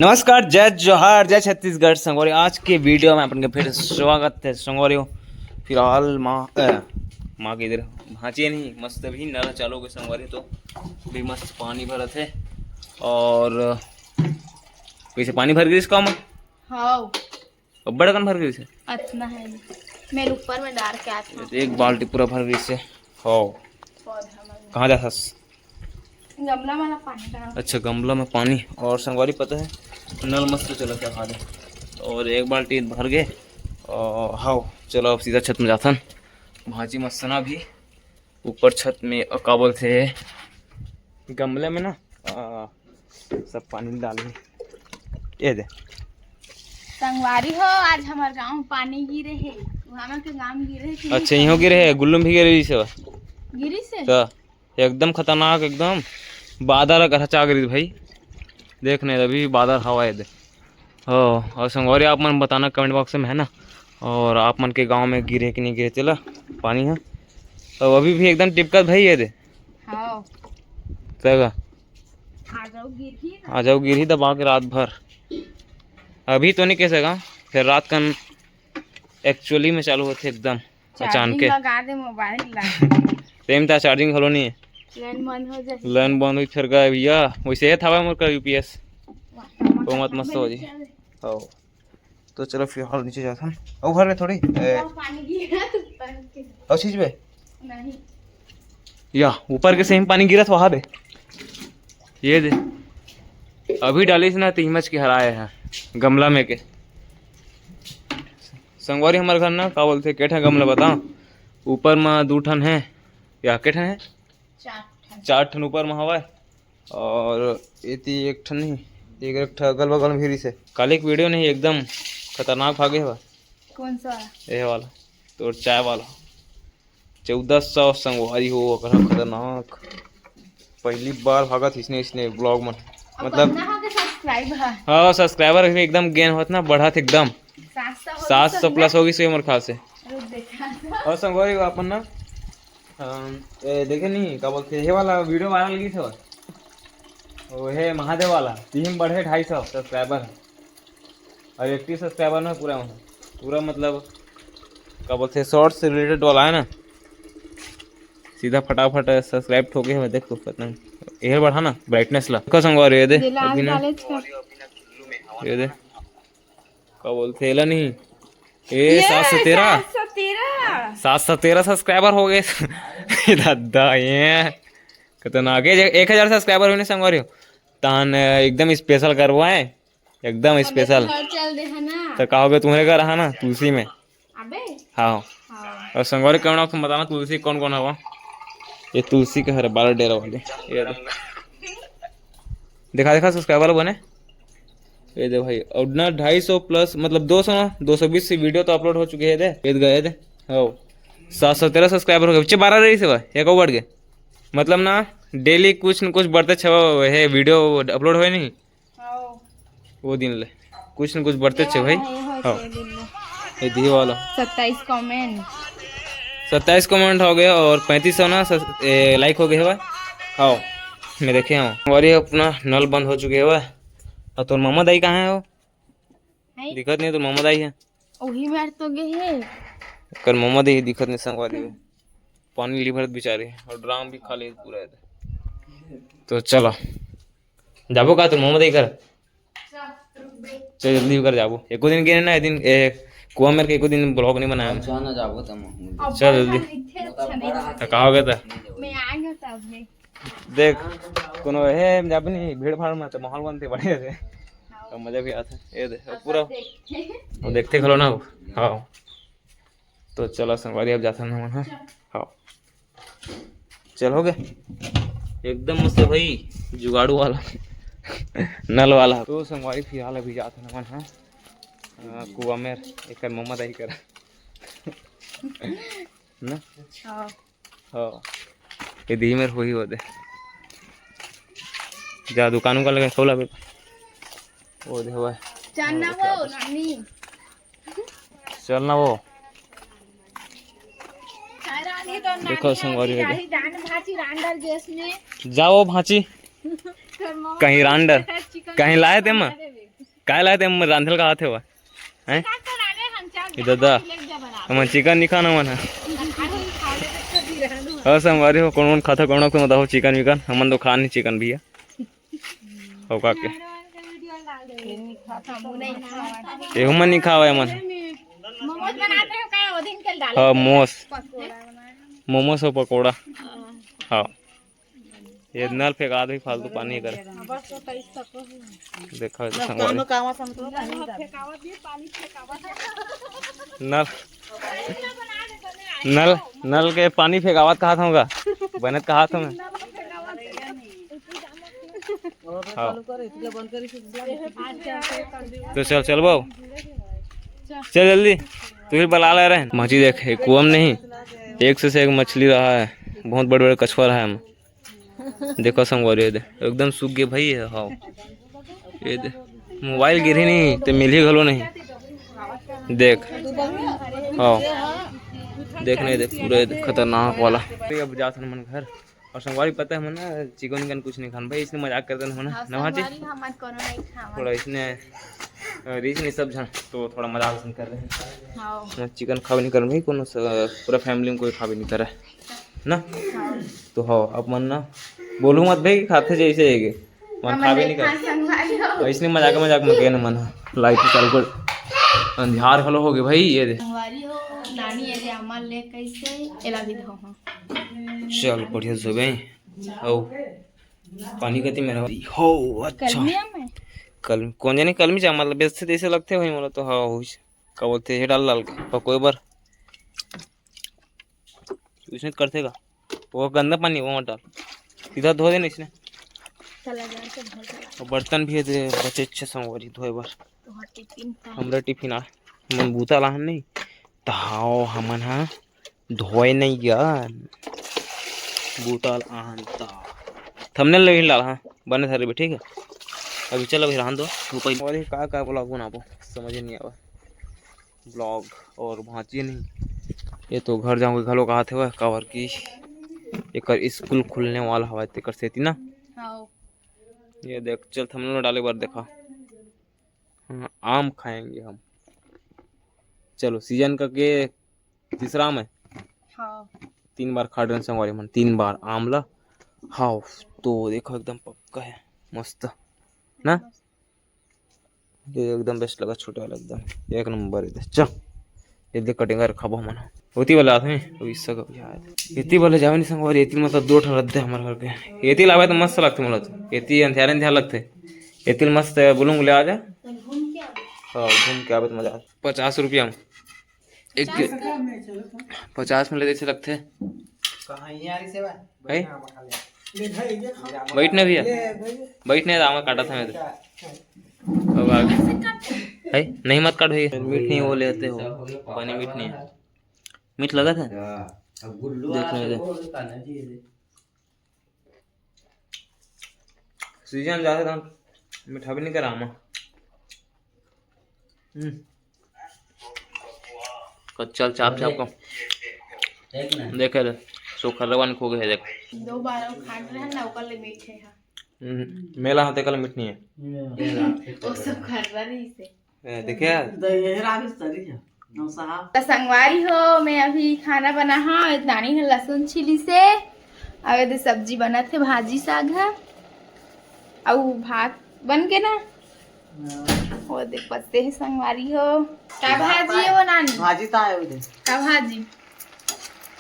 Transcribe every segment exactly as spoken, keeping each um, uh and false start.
नमस्कार, जय जोहार, जय छत्तीसगढ़ संगवारी। आज के वीडियो में अपन के फिर स्वागत है संगवारी। फिलहाल माँ, अ, माँ के इधर भांची नहीं, मस्त अभी नल चालू हो गए संगवारी, तो अभी मस्त पानी भरत है। और वैसे पानी भर गई इसका माँ? हाँ। अब्बड़ अकन भर गई से? अतना है, मैं ऊपर में डाल के आता हूँ। एक बाल्टी पूरा भर गई से। हाँ। पौधा में। कहाँ जाथस? गमला वाला पानी डाल। अच्छा, गमला में पानी। और संगवारी पता है, नल मस्त चला क्या खा दे। और एक बाल्टी भर गए। और हाँ, चलो अब सीधा छत में जाथन। भांची मस्त ना भी ऊपर छत में, अ, का बोलते हैं, गमले में ना, अ, सब पानी डाल के ये दे। संगवारी हो, आज हमार गांव में पानी गिरे हे। वहाँ के गांव में गिरे हे कि अच्छा, नहीं? इहों गिरे हे, गुल्लू में भी गिरे रहिस हे। गिरिस हे? तो एकदम खतरनाक, एकदम बादर अगर हचा गिरिस भाई। देख नहीं, अभी भी बादर हवा है दे। हो, और संगवारी आप मन बताना कमेंट बॉक्स में, है ना, और आप मन के गांव में गिरे कि नहीं गिरे तेला पानी है। तो अभी भी एकदम टिपकत भाई ये दे। हाँ। तगा। आ जाओ गिरही ना। आ जाओ गिरही दबा के रात भर। अभी तो नहीं कह सका, फिर रात कन एक्चुअली में चालू होते एकदम अचानक। Charging लगा दे मोबाइल ला। सेम था, चार्जिंग घलो नहीं है। लाइन बंद हो जाए। लाइन बंद हुई फिर गए भैया, वैसे है था मोर का यूपीएस। वो मत मस्त हो जी। हो। तो चलो फिलहाल नीचे जाथन। ओ भर ले थोड़ी, ए। पानी गिरा तो ऊपर के। और चीज बे? नहीं। या, ऊपर के सेम पानी गिरत वहाँ बे। ये दे। अभी डालिस ना, तीमच के हराए हैं गमला में के। संगवारी हमारे घर ना, का बोलते, के ठन गमला बता? ऊपर में दू ठन है, या के ठन है? चार ठन। चार ठन ऊपर में हवा है। और एती एक ठन नहीं, एक, एक ठन अगल बगल में भी रिसे। काले एक वीडियो नहीं, एकदम खतरनाक भागे हवा। कौन सा? ये वाला, तोर चाय वाला। चौदह सौ संगवारी हो, अकरा खतरनाक। पहली बार भागत इसने, इसने ब्लॉग में। और मतलब कितना हो गया सब्सक्राइबर? हाँ, सब्सक्राइबर भी एकदम गेन होत ना, बढ़त एकदम। सात सौ हो गया सात सौ plus हो गई से मोर ख्याल से। अरे देखा तो। और संगवारी हो अपन ना, अम, ए, देखे नहीं, का बोलते, ये वाला वीडियो वायरल गई था। वो है महादेव वाला, तीन बढ़े ढाई सौ सब्सक्राइबर है। और एक्टिव सब्सक्राइबर ना पूरा, पूरा मतलब, का बोलते हैं, शॉर्ट्स से रिलेटेड वाला है ना, सीधा फटाफट सब्सक्राइब ठोके हुए। देख तो कितना, ये बढ़ा ना ब्राइटनेस ला। देखो संगवारी, ये दे, दिल अभी ना, आने वाले इसका। ये दे, का बोलते हैं, एला नहीं, ए, ये सात सौ तेरह। सात सौ तेरह। सात सौ तेरह सब्सक्राइबर हो गए। दादा, ये खतरनाक है। एक हजार सब्सक्राइबर होने संगवारी हो, तान एकदम स्पेशल करवाए। एकदम अबे स्पेशल। घर चल दे है ना। तो का हो गया, तुम्हारे घर रहा ना तुलसी में। अबे। हाँ। हाँ। और संगवारी कमेंट बॉक्स में बताना तुलसी कौन कौन हवा। ये तुलसी का हरे बारह डेरा वाले। ये दे। देखा, देखा सब्सक्राइबर बने। ये दे भाई, और ना ढाई सौ plus, मतलब दो सौ ना, दो सौ बीस से वीडियो तो अपलोड हो चुके हैं। दे, ये गए दे। हो, सात सौ तेरह सब्सक्राइबर हो गए, बच्चे बारह रही से बा, एक और बढ़ गए। मतलब ना, डेली कुछ न कुछ बढ़ते छवा है, वीडियो अपलोड हुए नहीं। हाँ। वो दिन ले कुछ न कुछ बढ़ते छे भाई। ये हो हाँ। छे दिन में। ये दी वाला। सत्ताईस कमेंट। सत्ताईस कमेंट हो गया और पैंतीस सौ ना सस-, ए, लाइक हो गए हवा। हाँ, मैं देखे हूँ। और ये अपना नल बंद हो चुके हवा। और तोर मामा दाई कहाँ है वो? हैं? दिखत नहीं, तोर मामा दाई है। वही मार तो गए है। कर मामा दाई दिखत नहीं, संगवा देवे। पानी ली भरत बेचारे, और ड्राम भी खाली पूरा है। तो चलो, जाबो का तोर मामा दाई कर? चल, जल्दी कर जाबो। एको दिन गेने ना, ए दिन, ए, कुआ मेर के एको दिन ब्लॉग नहीं बनाया। अच्छा ना, जाबो तम। चल, जल्दी। तो का हो गया था? मैं आ गया था अभी। देख, कोनो हे जाबे नहीं, भीड़ भाड़ में तो माहौल बनते बढ़िया से। हाँ। तो मजा भी आता है। ये दे, अब पूरा देखते हैं। वो देखते खलो ना। हाँ। तो चलो संगवारी, अब जाता ना मन, हाँ। चल। हाँ। चल, हो गया। एकदम मस्त भाई, जुगाड़ू वाला। नल वाला। तो संगवारी, फिलहाल अभी जात हन हमन, हाँ। आ, कुआ मेर, एकर मम्मा दाई करा। ना? हाँ। हाँ। ये दी मेर होही वो दे। जा दुकान उकान लगे खोला बे। वो दे हुआ है। चल ना वो, नानी। चल ना वो। देखो संगवारी हो गए। जान भांची रांडर गैस में। जाओ भांची। कहीं रांडर। कहीं लाए थे माँ? काय लाए ते रांधल का हाथ हे वा? हैं? ए दादा, हमन चिकन नहीं खाना मन ह। और संगवारी हो, कौन कौन खाता, कौन कौन बताओ चिकन विकन? हमन तो खा नहीं चिकन भैया। हो का के? एहू मन नहीं खावे मन। मोमोज बनाते हो क्या? वो दिन के डाले हाँ, थे। मोमोज। पकोड़ा बनाए हैं। मोमोज और पकोड़ा। हाँ। ये नल फेंका दे, फालतू पानी कर। बस तो तैस तक हो। देखा है तो संगवारी। नल, नल, नल के पानी फेंकावत कहा था। बनत कहा था मैं। हाँ। तो चल, चल बाबू। चल जल्दी। तू फिर बला ले रहे। मछली देख, एक कुआ में नहीं, एक से, से एक मछली रहा है। बहुत बड़े बड़े कछुआ रहा है। देखो संगवारी, ये दे, एकदम सूख गए भाई, ये हाव। ये दे, मोबाइल गिरही नहीं, ते मिलही घलो नहीं। देख, हाव। देख नहीं, देख, पूरा ये दे, खतरनाक वाला। अब जात हन मन घर। और संगवारी, पता है मन ना, चिकन विकन कुछ नहीं खान भाई, इसने मजाक करते हैं मन। हाँ, नवा जी? संगवारी, हमन कोनो नहीं खावन। थोड़ा इसने, अ, रीस नहीं सब झन, तो थोड़ा मजाक उसने कर रहे हैं। हाँ। मैं चिकन खावे नहीं करन भाई, कोनो स-, पूरा फैमिली में कोई खावे नहीं करे। ना? हाँ। तो हो, अब मन ना बोलू मत भाई, खाथे जैसे है के। मन हमन खावे नहीं नहीं खान कर। संगवारी हो। इसने मजाक, मजाक में कहे ना मन, लाइट चालू कर। अंधियार घलो हो गए भाई, ये दे। संगवारी हो, नानी ये दे अमल ले कैसे एला भी धो हो। चल, बढ़िया से धोबे। आओ। पानी कति में रहो। हो, अच्छा। कलमिया में? कल-, कौन जाने कलमी चा, मतलब, बेचते तैसे लगते भाई मोला तो, हाँ, हो। का बोलते हैं, डाल डाल के पकोए बर। इसने करते का? वो गंदा पानी, वो मत डाल। सीधा धो देना इसने। चला जाए तो घर चला। और बर्तन भी है दे, बचे अच्छे संगवारी धोए बर। तो हाँ, टिफिन था। हमरा टिफिन आ, मन बूता लाहन नहीं। ताओ हमन हा धोए नहीं गन। बूता लाहन ता। थंबनेल नहीं डाल, हाँ, बने थारे भी, ठीक है। अभी चल, अभी रहन दो, ऊपर। और ये का, का ब्लॉग बनाबो, समझ नहीं आवा। ब्लॉग और भांची नहीं। ये तो घर जाऊंगे, घलो कहा थे वह, काबर की एकर स्कूल खुलने वाला हवा, तेकर सेती ना। हाँ। ये देख, चल, थंबनेल में डाले बार देखा। हाँ, आम खाएंगे हम। चलो, सीजन का के तीसरा आम है। हाँ। तीन बार खा डरन संगवारी मन, तीन बार आम ला। हाँ, तो देखो, एकदम पक्का है, मस्त ना। ये एकदम बेस्ट लगा, छोटे वाला एकदम एक नंबर है। चल, ये देख, कटिंग कर खाबो हमन। ओती वाला आथे, ओ इससे का यार। एती वाला जावे नहीं संगवारी, एती मतलब दो ठन रद्दे हमर घर के। एती लावे तो मस्त लगथे मोला तो। एती अंधियार अंधियार लगथे। एती मस्त बोलूं ले आ जा। हाँ, घूम के आवे तो मजा आथे। पचास रुपया में। एक पचास में ले जैसे लगथे। कहाँ ये आ रही सेवा? है? बैठ ना भैया, बैठ नहीं, आमा काटा था मैं तो। अब आ गए। है? नहीं, मत काट भैया, मीठ नहीं, वो लेते हो, पानी मीठ नहीं है। मीठ लगा था? देख लो इधर। सीजन जाथे त हम मिठाबे नहीं करा आमा। हम्म। कच्चा चाप चाप को देखे रे, सोखरवा निको गए देख। दो बार वो खाट रहे ना, ओकर ले मीठे है। हम्म, मेला होते कल मीठ नहीं है। वो सब खर्रा रही से। ए, देखे? तो संगवारी हो, मैं अभी खाना बना, हाँ, नानी ह लहसुन छीली से, अउ एदे सब्जी बनत हे, भाजी साग ह, अउ भात बन के ना, वो देख पत्ते हे संगवारी हो। का भाजी हे वो नानी? भाजी का हे वो दे? का भाजी?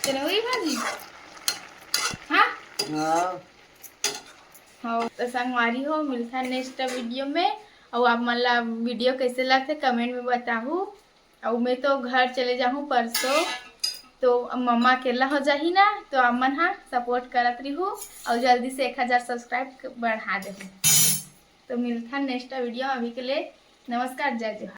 तेरा वही भाजी? हाँ? हाँ। हाँ, तो संगवारी हो, मिलथन नेक्स्ट वीडियो में। अउ आप मन ला वीडियो कैसे लगथे, कमेंट में बताहू। अउ मैं तो घर चले जाहूँ परसों, तो अब मम्मा अकेला हो जाही ना, तो आप मन हा सपोर्ट करत रिहू अउ जल्दी से एक हजार सब्सक्राइब बढ़ा देहू। तो मिलथन नेक्स्ट वीडियो, अभी के लिए नमस्कार, जय जोहार।